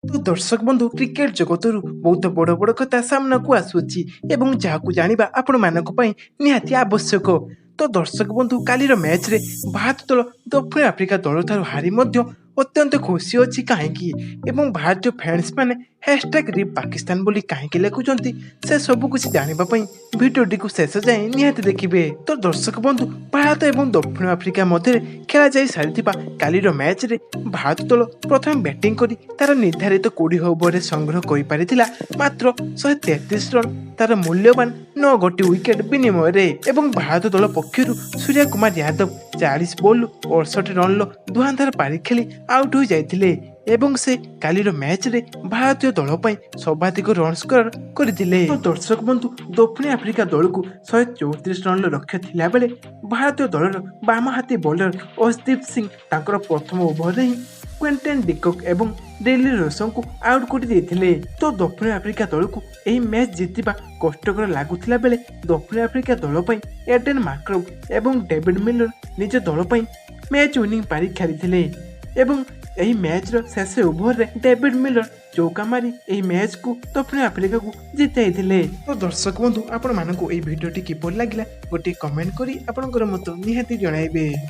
ତ ଦର୍ଶକ ବନ୍ଧୁ, କ୍ରିକେଟ ଜଗତରୁ ବହୁତ ବଡ଼ ବଡ଼ କଥା ସାମ୍ନାକୁ ଆସୁଅଛି ଏବଂ ଯାହାକୁ ଜାଣିବା ଆପଣମାନଙ୍କ ପାଇଁ ନିହାତି ଆବଶ୍ୟକ। ତ ଦର୍ଶକ ବନ୍ଧୁ, କାଲିର ମ୍ୟାଚ୍ରେ ଭାରତ ଦଳ ଦକ୍ଷିଣ ଆଫ୍ରିକା ଦଳଠାରୁ ହାରି ମଧ୍ୟ ଅତ୍ୟନ୍ତ ଖୁସି ଅଛି କାହିଁକି ଏବଂ ଭାରତୀୟ ଫ୍ୟାନ୍ସ ମାନେ #RIPPakistan ବୋଲି କାହିଁକି ଲେଖୁଛନ୍ତି, ସେ ସବୁ କିଛି ଜାଣିବା ପାଇଁ ଭିଡ଼ିଓଟିକୁ ଶେଷ ଯାଏଁ ନିହାତି ଦେଖିବେ। ତ ଦର୍ଶକ ବନ୍ଧୁ, ଭାରତ ଏବଂ ଦକ୍ଷିଣ ଆଫ୍ରିକା ମଧ୍ୟରେ ଖେଳାଯାଇ ସାରିଥିବା କାଲିର ମ୍ୟାଚ୍ରେ ଭାରତ ଦଳ ପ୍ରଥମେ ବ୍ୟାଟିଂ କରି ତାର ନିର୍ଦ୍ଧାରିତ 20 ଓଭରରେ ସଂଗ୍ରହ କରିପାରିଥିଲା ମାତ୍ର 133 ରନ୍, ତାର ମୂଲ୍ୟବାନ ନଅ ଗୋଟି ୱିକେଟ୍ ବିନିମୟରେ। ଏବଂ ଭାରତ ଦଳ ପକ୍ଷରୁ ସୂର୍ଯ୍ୟ କୁମାର ଯାଦବ 40 ବଲ୍ରୁ 68 ରନ୍ର ଧୁଆଁଧାର ପାରି ଖେଳି ଆଉଟ୍ ହୋଇଯାଇଥିଲେ ଏବଂ ସେ କାଲିର ମ୍ୟାଚ୍ରେ ଭାରତୀୟ ଦଳ ପାଇଁ ସର୍ବାଧିକ ରନ୍ ସ୍କୋର କରିଥିଲେ। ତ ଦର୍ଶକ ବନ୍ଧୁ, ଦକ୍ଷିଣ ଆଫ୍ରିକା ଦଳକୁ 134 ରନ୍ର ଲକ୍ଷ୍ୟ ଥିଲାବେଳେ ଭାରତୀୟ ଦଳର ବାମହାତୀ ବୋଲର ଅର୍ଶଦୀପ ସିଂ ତାଙ୍କର ପ୍ରଥମ ଓଭରରେ ହିଁ କ୍ୱେଣ୍ଟେନ୍ ଡିକକ୍ ଏବଂ ରିଲି ରୋସୋଙ୍କୁ ଆଉଟ୍ କରିଦେଇଥିଲେ। ତ ଦକ୍ଷିଣ ଆଫ୍ରିକା ଦଳକୁ ଏହି ମ୍ୟାଚ୍ ଜିତିବା କଷ୍ଟକର ଲାଗୁଥିଲା ବେଳେ ଦକ୍ଷିଣ ଆଫ୍ରିକା ଦଳ ପାଇଁ ଏଡେନ୍ ମାର୍କ୍ରମ୍ ଏବଂ ଡେଭିଡ୍ ମିଲର ନିଜ ଦଳ ପାଇଁ ମ୍ୟାଚ୍ ୱିନିଂ ପାରି ଖେଳିଥିଲେ ଏବଂ ଏହି ମ୍ୟାଚ୍ର ଶେଷ ଓଭରରେ ଡେଭିଡ୍ ମିଲର ଚୌକା ମାରି ଏହି ମ୍ୟାଚ୍କୁ ଦକ୍ଷିଣ ଆଫ୍ରିକାକୁ ଜିତାଇଥିଲେ। ତ ଦର୍ଶକ ବନ୍ଧୁ, ଆପଣମାନଙ୍କୁ ଏହି ଭିଡ଼ିଓଟି କିପରି ଲାଗିଲା, ଗୋଟିଏ କମେଣ୍ଟ କରି ଆପଣଙ୍କର ମତ ନିହାତି ଜଣାଇବେ।